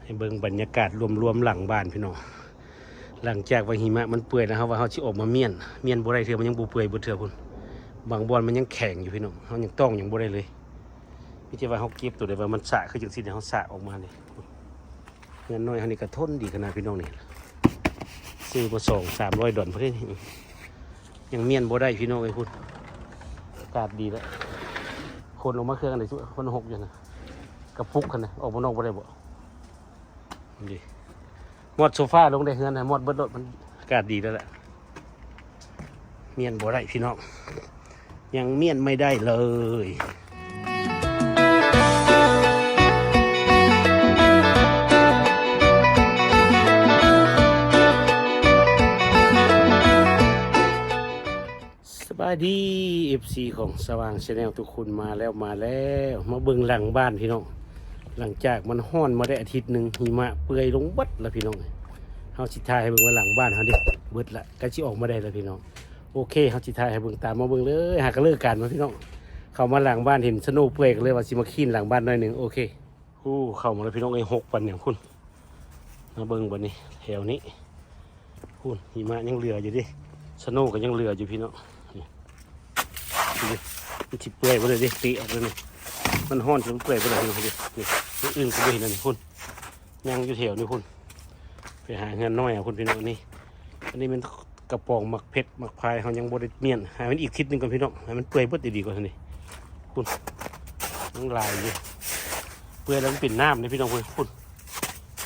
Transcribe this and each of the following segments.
ໃຫ້ເບິ່ງບັນຍາກາດລວມໆຫຼັງບ້ານພີ່ນ້ອງ. ຫຼັງຈາກວ່າຫິມະມັນເປື່ອຍແລ້ວ ເຮົາວ່າເຮົາຊິອອກມາມ້ຽນ, ມ້ຽນບໍ່ໄດ້ເທື່ອ, ມັນຍັງບໍ່ເປື່ອຍເບິດເທື່ອພຸ້ນ. ບາງບ່ອນມັນຍັງແຂງຢູ່ພີ່ນ້ອງ, ເຮົາຍັງຕ້ອງຫຍັງບໍ່ໄດ້ເລີຍ. ມີແຕ່ວ່າເຮົາເກັບໂຕໃດວ່າມັນສະຄືຈັ່ງຊີ້ ເຮົາສະອອກມານີ້. ເຮືອນນ້ອຍເຮົານີ້ກໍທົນດີຂະໜາດພີ່ນ້ອງນີ້, ຊື້ມາສອງສາມຮ້ອຍດອນພຸ້ນເດ້. ຍັງມ້ຽນບໍ່ໄດ້ພີ່ນ້ອງເອີຍພຸ້ນ. ອາກາດດີແລ້ວ, ຄົນອອກມາເຄື່ອງໄດ້ ຄົນຫົກຢູ່ນະ, ກະປຸກຫັ້ນນະ, ອອກມານອກບໍ່ໄດ້ບໍ? ນີ້ ມອດໂຊຟາລົງໄດ້ເຮືອນນະ, ມອດເບິດໂລດ, ມັນອາກາດດີແລ້ວແຫຼະ. ມ້ຽນບໍ່ໄດ້ພີ່ນ້ອງ, ຍັງມ້ຽນໄມ່ໄດ້ເລີຍ. ສະບາຍດີ ເອັຟຊີ ຂອງສະຫວ່າງ Channel ທຸກຄົນ, ມາແລ້ວ ມາແລ້ວ, ມາເບິ່ງຫຼັງບ້ານພີ່ນ້ອງ. ຫຼັງຈາກມັນຮ້ອນມາໄດ້ອາທິດໜຶ່ງ, ຫິມະເປື່ອຍລົງເບິດລະພີ່ນ້ອງ. ເຮົາຊິຖ່າຍໃຫ້ເບິ່ງວ່າຫຼັງບ້ານເຮົາເດ້ ເບິດລະ, ໃກ້ຊິອອກມາໄດ້ລະພີ່ນ້ອງ. ໂອເຄ, ເຮົາຊິຖ່າຍໃຫ້ເບິ່ງ, ຕາມມາເບິ່ງເລີຍ. ຫາກະເລີກການມາພີ່ນ້ອງ, ເຂົ້າມາຫຼັງບ້ານເຫັນສະໂນເປື່ອຍ ກໍເລີຍວ່າຊິມາຄລີນຫຼັງບ້ານໜ້ອຍໜຶ່ງ. ໂອເຄ. ໂອ້ ເຂົ້າມາແລ້ວພີ່ນ້ອງເອີຍ ຫົກປັນຫຍັງພຸ້ນ. ມາເບິ່ງບັດນີ້ ແຖວນີ້ພຸ້ນ, ຫິມະຍັງເຫຼືອຢູ່ເດ້, ສະໂນກໍຍັງເຫຼືອຢູ່ພີ່ນ້ອງ. ນີ້ ນີ້ ມັນຊິເປື່ອຍເບິດເລີຍເດ້, ເຕະອອກເລີຍນີ້. ມັນຮ້ອນຈົນເປື່ອຍເບິດແລ້ວພີ່ນ້ອງເດ້. ນີ້ ອື່ນກໍບໍ່ເຫັນແລ້ວນີ້ພຸ້ນ, ຍັງຢູ່ແຖວນີ້ພຸ້ນ. ໄປຫາເຮືອນນ້ອຍເອົາພຸ້ນພີ່ນ້ອງ. ນີ້ ອັນນີ້ແມ່ນ ກະປ໋ອງໝາກເຜັດໝາກພາຍ ເຮົາຍັງບໍ່ໄດ້ມ້ຽນ, ໃຫ້ມັນອີກທິດໜຶ່ງກ່ອນພີ່ນ້ອງ, ໃຫ້ມັນເປື່ອຍເບິດດີໆກ່ອນນີ້. ພຸ້ນ ຍັງຫຼາຍຢູ່, ເປື່ອຍແລ້ວມັນເປັນນ້ຳເດ້ພີ່ນ້ອງ. ພຸ້ນ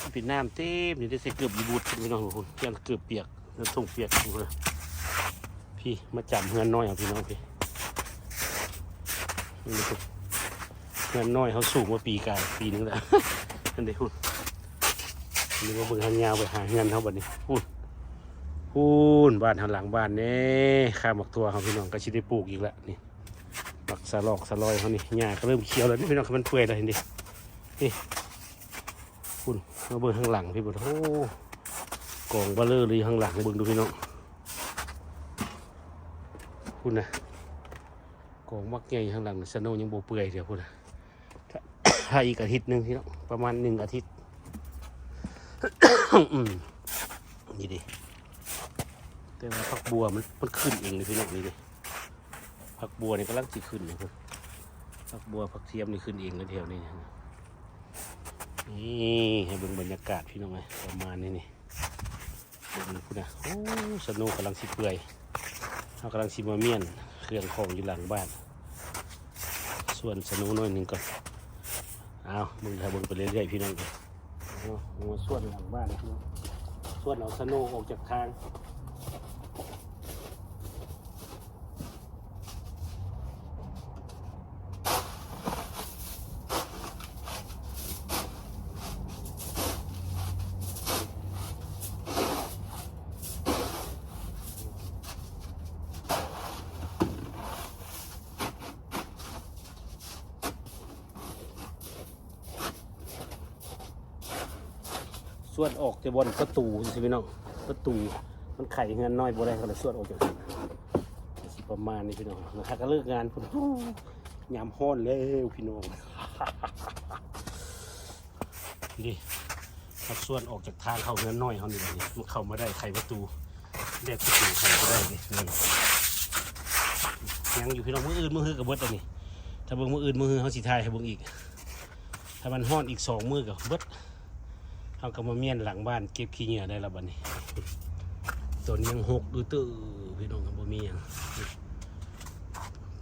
ມັນເປັນນ້ຳເຕັມຢູ່ເດ້, ໃສ່ເກີບຢູ່ບູດພຸ້ນພີ່ນ້ອງ. ພຸ້ນ ຢ້ານເກີບປຽກ, ຢ້ານຖົງປຽກພຸ້ນ. ພີ້ ມາຈຳເຮືອນນ້ອຍເອົາພີ່ນ້ອງພີ້. ເຮືອນນ້ອຍເຮົາສູງມາປີກາຍປີໜຶ່ງແລ້ວ. ອັນເດພຸ້ນ, ນີ້ມາເບິ່ງເຮົາຍາວໄປຫາເຮືອນເຮົາບັດນີ້. ພຸ້ນ ພຸ້ນ ບ້ານເຮົາຫຼັງບ້ານເດ້, ຄາໝາກຖົ່ວເຮົາພີ່ນ້ອງ ກໍຊິໄດ້ປູກອີກລະນີ້. ໝາກສະຫຼອກສະຫຼອຍເຮົານີ້, ຫຍ້າກໍເລີ່ມຂຽວແລ້ວນີ້ພີ່ນ້ອງ, ມັນເປື່ອຍແລ້ວເຫັນເດ້. ນີ້ ພຸ້ນ ມາເບິ່ງທາງຫຼັງພີ້ພຸ້ນ. ໂອ້ ກອງເບົາເລີເລີຍທາງຫຼັງ, ເບິ່ງດູພີ່ນ້ອງ. ພຸ້ນນະ ກອງບັກໃຫຍ່ທາງຫຼັງ, ສະໂນຍັງບໍ່ເປື່ອຍເທື່ອພຸ້ນນະ. ຖ້າ ຖ້າອີກອາທິດໜຶ່ງພີ່ນ້ອງ, ປະມານໜຶ່ງອາທິດ. ອືມ ນີ້ເດ້, ແຕ່ວ່າຜັກບົວມັນ ມັນຂຶ້ນເອງເດ້ພີ່ນ້ອງ. ນີ້ເດ້ ຜັກບົວນີ້ກຳລັງຊິຂຶ້ນນີ້ພຸ້ນ, ຜັກບົວຜັກທຽມນີ້ຂຶ້ນເອງແຖວນີ້. ນີ້ ໃຫ້ເບິ່ງບັນຍາກາດພີ່ນ້ອງເອີຍ ປະມານນີ້ນີ້. ເບິ່ງພຸ້ນນະ, ໂອ້ ສະໂນກຳລັງຊິເປື່ອຍ, ເຮົາກຳລັງຊິມາມ້ຽນເຄື່ອງຂອງຢູ່ຫຼັງບ້ານ. ສ່ວນສະໂນໜ້ອຍໜຶ່ງກ່ອນ. ເອົາ ເບິ່ງ ຖ້າເບິ່ງໄປເລື້ອຍໆ ພີ່ນ້ອງ. ເອົາ ມາສ່ວນຫຼັງບ້ານ, ສ່ວນເອົາສະໂນອອກຈາກທາງ. ສ່ວນອອກແຕ່ບ່ອນປະຕູຊີ້ພີ່ນ້ອງ, ປະຕູມັນໄຂເຮືອນນ້ອຍບໍ່ໄດ້ ກໍເລີຍສ່ວນອອກຈາກ ຊິປະມານນີ້ພີ່ນ້ອງ. ຫາກະເລີກງານພຸ້ນ, ຍາມຮ້ອນແລ້ວພີ່ນ້ອງ. ນີ້ ຫາກສ່ວນອອກຈາກທາງເຂົ້າເຮືອນນ້ອຍເຮົານີ້ແຫຼະ, ນີ້ມັນເຂົ້າມາໄດ້ ໄຂປະຕູ ແລກປະຕູ ໄຂບໍ່ໄດ້ເດ້. ຍັງຢູ່ພີ່ນ້ອງ, ມື້ອື່ນມື້ຮືກໍເບິດແລ້ວນີ້. ຖ້າເບິ່ງມື້ອື່ນມື້ຮື ເຮົາຊິຖ່າຍໃຫ້ເບິ່ງອີກ. ຖ້າມັນຮ້ອນອີກສອງມື້ກໍເບິດ, ເຮົາກໍມາມ້ຽນຫຼັງບ້ານ ເກັບຂີ້ເຫຍື້ອໄດ້ລະບັດນີ້. ຕົ້ນຍັງຮົກຢູ່ເຕີພີ່ນ້ອງ, ບໍ່ມີຫຍັງ.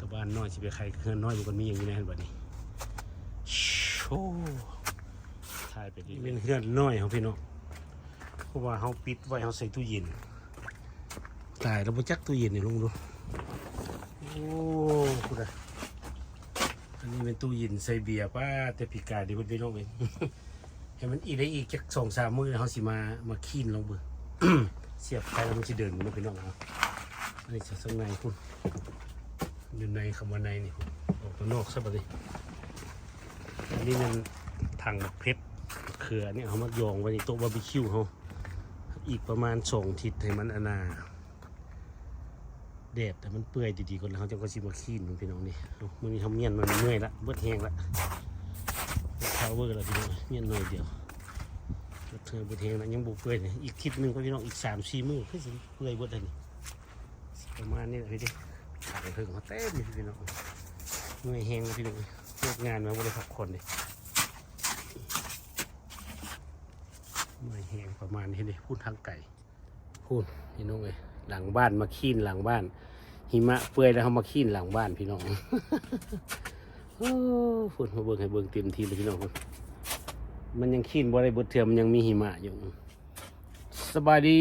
ກໍບ້ານນ້ອຍ ຊິໄປໄຂເຮືອນນ້ອຍ ມັນກໍມີຫຍັງຢູ່ໃນຫັ້ນບັດນີ້. ໂອ້ ຖ່າຍໄປເລື້ອຍໆ. ເປັນເຮືອນນ້ອຍຂອງພີ່ນ້ອງ, ເພາະວ່າເຮົາປິດໄວ້ ເຮົາໃສ່ຕູ້ເຢັນ. ຕາຍແລ້ວ ບໍ່ຈັກຕູ້ເຢັນນີ້ ລົງດູ. ໂອ້ ພຸ້ນນະ, ອັນນີ້ແມ່ນຕູ້ເຢັນໃສ່ເບຍ. ປ້າ ແຕ່ປີກາຍນີ້ເພິ່ນໄປລົງເອງ. ໃຫ້ມັນອີກໄດ້ອີກຈັກສອງສາມມື້ ເຮົາຊິມາ ມາຄລີນລອງເບິ່ງ. ສຽບໄຟແລ້ວມັນຊິເດີນເນາະພີ່ນ້ອງເນາະ. ອັນນີ້ຈາກຂ້າງໃນພຸ້ນ, ຢູ່ໃນ ເຂົ້າມາໃນນີ້ພຸ້ນ, ອອກມານອກຊະບັດນີ້. ອັນນີ້ແມ່ນຖັງໝາກເຜັດ ເຂືອນີ້ ເຮົາມາຢອງໄວ້ໃນໂຕະບາບີຄິວເຮົາ. ອີກປະມານສອງທິດໃຫ້ມັນອັນນ່າ ແດດໃຫ້ມັນເປື່ອຍດີໆກ່ອນ ແລ້ວເຮົາຈັ່ງຄ່ອຍຊິມາຄລີນພີ່ນ້ອງນີ້. ເອົາ ມື້ນີ້ເຮົາມ້ຽນມັນເມື່ອຍລະ ເບິດແຮງລະ ພາວເວີລະພີ່ນ້ອງ, ມ້ຽນໜ້ອຍດຽວ. ເທື່ອບໍ່ແຫ້ງນະ ຍັງບໍ່ເປື່ອຍນີ້ ອີກທິດໜຶ່ງກໍພີ່ນ້ອງ ອີກສາມສີ່ມື້ຄືຊິເປື່ອຍເບິດຫັ້ນນີ້ ປະມານນີ້ແຫຼະພີ່ເດ້. ຂ້າງເທິງເຮົາເຕັມຢູ່ພີ່ນ້ອງ ເມື່ອຍແຮງແລ້ວພີ່ນ້ອງ ເລີກງານມາບໍ່ໄດ້ພັກຜ່ອນເດ້ ເມື່ອຍແຮງປະມານນີ້ເດ້. ພຸ້ນທາງໄກ ພຸ້ນພີ່ນ້ອງເອີຍ ຫຼັງບ້ານ ມາຄລີນຫຼັງບ້ານ ຫິມະເປື່ອຍແລ້ວເຮົາມາຄລີນຫຼັງບ້ານພີ່ນ້ອງ. ໂອ້ ພຸ້ນ ມາເບິ່ງ ໃຫ້ເບິ່ງເຕັມທີ່ເລີຍພີ່ນ້ອງ ພຸ້ນ ມັນຍັງຄລີນບໍ່ໄດ້ເບິດເທື່ອ ມັນຍັງມີຫິມະຢູ່. ສະບາຍດີ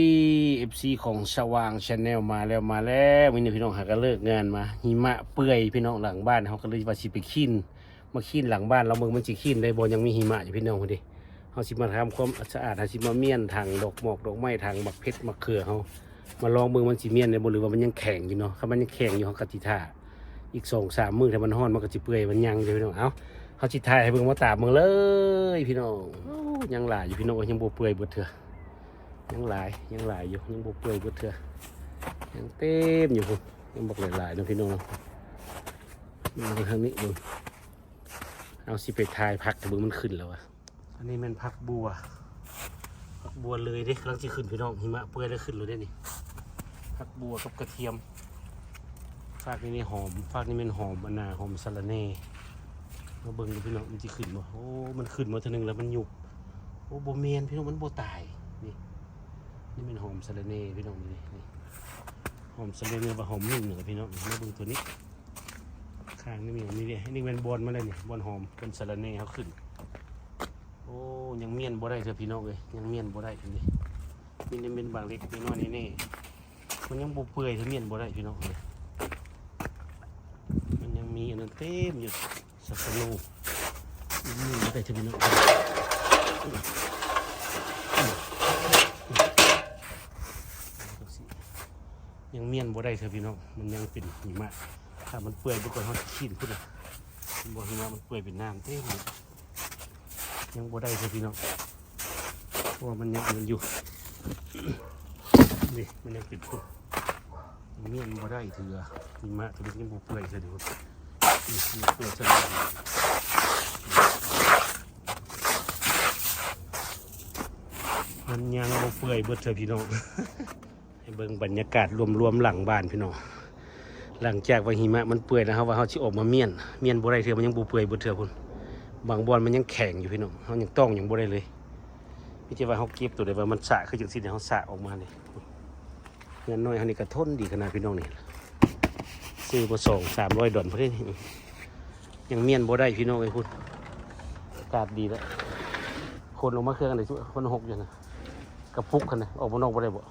ເອັຟຊີ ຂອງສະຫວ່າງ Channel ມາແລ້ວ ມາແລ້ວ ມື້ນີ້ພີ່ນ້ອງຫາກໍເລີກງານມາ ຫິມະເປື່ອຍພີ່ນ້ອງ ຫຼັງບ້ານເຮົາກໍເລີຍວ່າຊິໄປຄລີນ ມາຄລີນຫຼັງບ້ານລອງເບິ່ງ ມັນຊິຄລີນໄດ້ບໍ່ ຍັງມີຫິມະຢູ່ພີ່ນ້ອງພຸ້ນເດ້. ເຮົາຊິມາທຳຄວາມສະອາດ ເຮົາຊິມາມ້ຽນຖັງດອກໝອກດອກໄມ້ ຖັງໝາກເຜັດໝາກເຂືອເຮົາ ມາລອງເບິ່ງມັນຊິມ້ຽນໄດ້ບໍ່ ຫຼືວ່າມັນຍັງແຂງຢູ່ເນາະ. ຄັນມັນຍັງແຂງຢູ່ ເຮົາກໍຊິຖ້າອີກສອງສາມມື້ ຖ້າມັນຮ້ອນມັນກໍຊິເປື່ອຍ ມັນຍັງຢູ່ພີ່ນ້ອງ. ເອົ້າ ເຮົາຊິຖ່າຍໃຫ້ເບິ່ງ ມາຕາມເບິ່ງເລີຍພີ່ນ້ອງ. ໂອ້ ຍັງຫຼາຍຢູ່ພີ່ນ້ອງ ຍັງບໍ່ເປື່ອຍເບິດເທື່ອ ຍັງຫຼາຍ ຍັງຫຼາຍຢູ່ ຍັງບໍ່ເປື່ອຍເບິດເທື່ອ ຍັງເຕັມຢູ່ພຸ້ນ ຍັງບັກຫຼາຍໆເນາະພີ່ນ້ອງເນາະ. ມາທາງນີ້ເບິ່ງ ເອົາ ຊິໄປຖ່າຍຜັກໃຫ້ເບິ່ງ ມັນຂຶ້ນແລ້ວວະ. ອັນນີ້ແມ່ນຜັກບົ່ວ ຜັກບົ່ວເລີຍເດ້ ກຳລັງຊິຂຶ້ນພີ່ນ້ອງ ຫິມະເປື່ອຍແລ້ວຂຶ້ນແລ້ວເດ້ນີ້ ຜັກບົ່ວກັບກະທຽມ. ຟາກນີ້ແມ່ນຫອມ ຟາກນີ້ແມ່ນຫອມ ອັນນ່າ ຫອມສະລະແໜ່. ມາເບິ່ງດູພີ່ນ້ອງ ມັນຊິຂຶ້ນບໍ່? ໂອ້ ມັນຂຶ້ນມາເທື່ອໜຶ່ງແລ້ວມັນຍຸບ. ໂອ້ ບໍ່ແມ່ນພີ່ນ້ອງ ມັນບໍ່ຕາຍ. ນີ້ ນີ້ແມ່ນຫອມສະລະແໜ່ພີ່ນ້ອງ ນີ້ ນີ້ ຫອມສະລະແໜ່ ຫຼືວ່າຫອມມິ້ນນະພີ່ນ້ອງ. ມາເບິ່ງຕົວນີ້ ຂ້າງນີ້ມີ ນີ້ເດ້ ນີ້ແມ່ນບ່ອນມັນເດ້ນີ້ ບ່ອນຫອມ ບ່ອນສະລະແໜ່ເຮົາຂຶ້ນ. ໂອ້ ຍັງມ້ຽນບໍ່ໄດ້ເທື່ອພີ່ນ້ອງເອີຍ ຍັງມ້ຽນບໍ່ໄດ້ເທື່ອນີ້. ມີແຕ່ເມັດບາງເລັກນ້ອຍນີ້ ມັນຍັງບໍ່ເປື່ອຍ ຖ້າມ້ຽນບໍ່ໄດ້ພີ່ນ້ອງເອີຍ ມັນຍັງມີອັນນັ້ນເຕັມຢູ່ ສັບປະໂລ ຍັງມ້ຽນບໍ່ໄດ້ເທື່ອພີ່ນ້ອງ. ຍັງມ້ຽນບໍ່ໄດ້ເທື່ອພີ່ນ້ອງ ມັນຍັງເປັນຫິມະ. ຖ້າມັນເປື່ອຍເບິດກ່ອນ ເຮົາຊິຄລີນພຸ້ນນະ ເຫັນບໍ່ ຫິມະມັນເປື່ອຍເປັນນ້ຳເຕັມ. ຍັງບໍ່ໄດ້ເທື່ອພີ່ນ້ອງ ເພາະວ່າມັນຍັງອັນນັ້ນຢູ່ ນີ້ ມັນຍັງເປັນພຸ້ນ ຍັງມ້ຽນບໍ່ໄດ້ເທື່ອ. ຫິມະຕົວນີ້ຍັງບໍ່ເປື່ອຍເທື່ອເດ ນີ້ ຍັງເປື່ອຍເທື່ອ ມັນຍັງບໍ່ເປື່ອຍເບິດເທື່ອພີ່ນ້ອງ. ໃຫ້ເບິ່ງບັນຍາກາດລວມໆຫຼັງບ້ານພີ່ນ້ອງ. ຫຼັງຈາກວ່າຫິມະມັນເປື່ອຍແລ້ວ ເຮົາວ່າເຮົາຊິອອກມາມ້ຽນ ມ້ຽນບໍ່ໄດ້ເທື່ອ ມັນຍັງບໍ່ເປື່ອຍເບິດເທື່ອພຸ້ນ. ບາງບ່ອນມັນຍັງແຂງຢູ່ພີ່ນ້ອງ ເຮົາຍັງຕ້ອງຫຍັງບໍ່ໄດ້ເລີຍ. ມີແຕ່ວ່າເຮົາເກັບຕົວໃດວ່າມັນສະ ຄືຈັ່ງຊີ້ ເຮົາສະອອກມານີ້. ເຮືອນນ້ອຍເຮົານີ້ກໍທົນດີຂະໜາດພີ່ນ້ອງນີ້ ຊື້ບໍ່ສອງສາມຮ້ອຍດອນພຸ້ນເດ້. ຍັງມ້ຽນບໍ່ໄດ້ພີ່ນ້ອງເອີຍ ພຸ້ນ ອາກາດດີແລ້ວ. ຄົນອອກມາເຄື່ອງອັນໃດ ຄົນຫົກຢູ່ນະ ກະປຸກຫັ້ນນະ ອອກມານອກບໍ່ໄດ້ບໍ?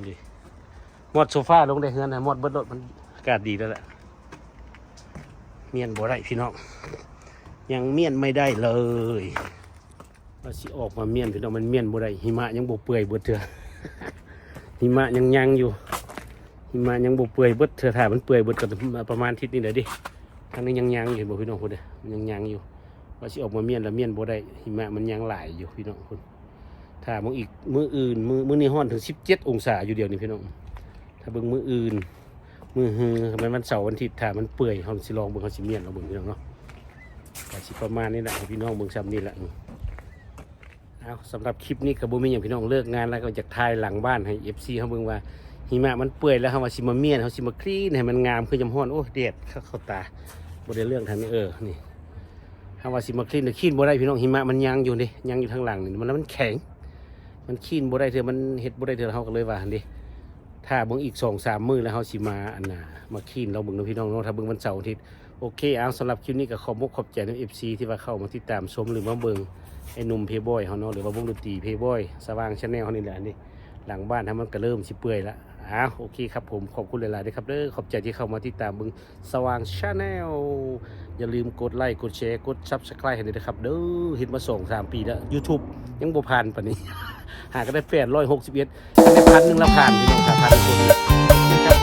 ນີ້ ມອດໂຊຟາລົງໄດ້ເຮືອນນະ ມອດເບິດໂລດ ມັນອາກາດດີແລ້ວແຫຼະ. ມ້ຽນບໍ່ໄດ້ພີ່ນ້ອງ ຍັງມ້ຽນໄມ່ໄດ້ເລີຍ. ວ່າຊິອອກມາມ້ຽນພີ່ນ້ອງ ມັນມ້ຽນບໍ່ໄດ້ ຫິມະຍັງບໍ່ເປື່ອຍເບິດເທື່ອ ຫິມະຍັງຍັງຢູ່ ຫິມະຍັງບໍ່ເປື່ອຍເບິດເທື່ອ. ຖ້າມັນເປື່ອຍເບິດກໍປະມານທິດນີ້ແຫຼະເດ້. ທາງນີ້ຍັງຍັງຢູ່ ເຫັນບໍ່ພີ່ນ້ອງ ພຸ້ນເດ້ ມັນຍັງຍັງຢູ່. ວ່າຊິອອກມາມ້ຽນລະມ້ຽນບໍ່ໄດ້ ຫິມະມັນຍັງຫຼາຍຢູ່ພີ່ນ້ອງພຸ້ນ. ຖ້າເບິ່ງອີກມື້ອື່ນ ມື້ ມື້ນີ້ຮ້ອນເຖິງສິບເຈັດອົງສາຢູ່ດຽວນີ້ພີ່ນ້ອງ. ຖ້າເບິ່ງມື້ອື່ນ ມື້ຮື ແມ່ນວັນເສົາວັນທິດ ຖ້າມັນເປື່ອຍ ເຮົາຊິລອງເບິ່ງ ເຮົາຊິມ້ຽນລອງເບິ່ງພີ່ນ້ອງເນາະ. ກໍຊິປະມານນີ້ແຫຼະ ໃຫ້ພີ່ນ້ອງເບິ່ງຊ່ຳນີ້ແຫຼະ. ເອົາ ສຳລັບຄລິບນີ້ກໍບໍ່ມີຫຍັງພີ່ນ້ອງ ເລີກງານແລ້ວກໍຢາກຖ່າຍຫຼັງບ້ານໃຫ້ເອັຟຊີເຮົາເບິ່ງວ່າ ຫິມະມັນເປື່ອຍແລ້ວ ເຮົາວ່າຊິມາມ້ຽນ ເຮົາຊິມາຄລີນໃຫ້ມັນງາມຄືຍາມຮ້ອນ. ໂອ້ຍ ແດດຄັກເຂົ້າຕາ ບໍ່ໄດ້ເລື່ອງທາງນີ້. ເອີ ນີ້ ເຮົາວ່າຊິມາຄລີນ ຄລີນບໍ່ໄດ້ພີ່ນ້ອງ ຫິມະມັນຍັງຢູ່ເດ້ ຍັງຢູ່ທາງຫຼັງນີ້ ມັນ ມັນແຂງ ມັນຄລີນບໍ່ໄດ້ເທື່ອ ມັນເຮັດບໍ່ໄດ້ເທື່ອ. ເຮົາກໍເລີຍວ່າຫັ້ນເດ້ ຖ້າເບິ່ງອີກສອງສາມມື້ແລ້ວ ເຮົາຊິມາ ອັນນ່າ ມາຄລີນລອງເບິ່ງເນາະພີ່ນ້ອງເນາະ ຖ້າເບິ່ງວັນເສົາວັນທິດ. ໂອເຄ ເອົາ ສຳລັບຄລິບນີ້ກໍຂອບມຸກຂອບໃຈນຳເອັຟຊີທີ່ວ່າເຂົ້າມາຕິດຕາມຊົມ ຫຼືມາເບິ່ງໄອ້ໜຸ່ມເພບອຍເຮົາເນາະ ຫຼືວ່າວົງດົນຕີເພບອຍ ສະຫວ່າງແຊນແນວເຮົານີ້ແຫຼະ. ນີ້ ຫຼັງບ້ານເຮົາມັນກໍເລີ່ມຊິເປື່ອຍລະ. ອ້າວ ໂອເຄຄັບຜົມ ຂອບຄຸນຫຼາຍໆເດີຄັບເດີ ຂອບໃຈທີ່ເຂົ້າມາຕິດຕາມເບິ່ງ ສະຫວ່າງແຊນແນວ. ຢ່າລືມກົດໄລ ກົດແຊ ກົດຊັບສະໄຄຣບ໌ໃຫ້ເດີຄັບເດີ. ເຮັດມາສອງສາມປີແລ້ວ ຢູທູບຍັງບໍ່ຜ່ານປານນີ້ ຫາກໍໄດ້ແປດຮ້ອຍຫົກສິບເອັດ ໄດ້ພັນໜຶ່ງລະຜ່ານ ພີ່ນ້ອງ ຖ້າພັນຄົນ.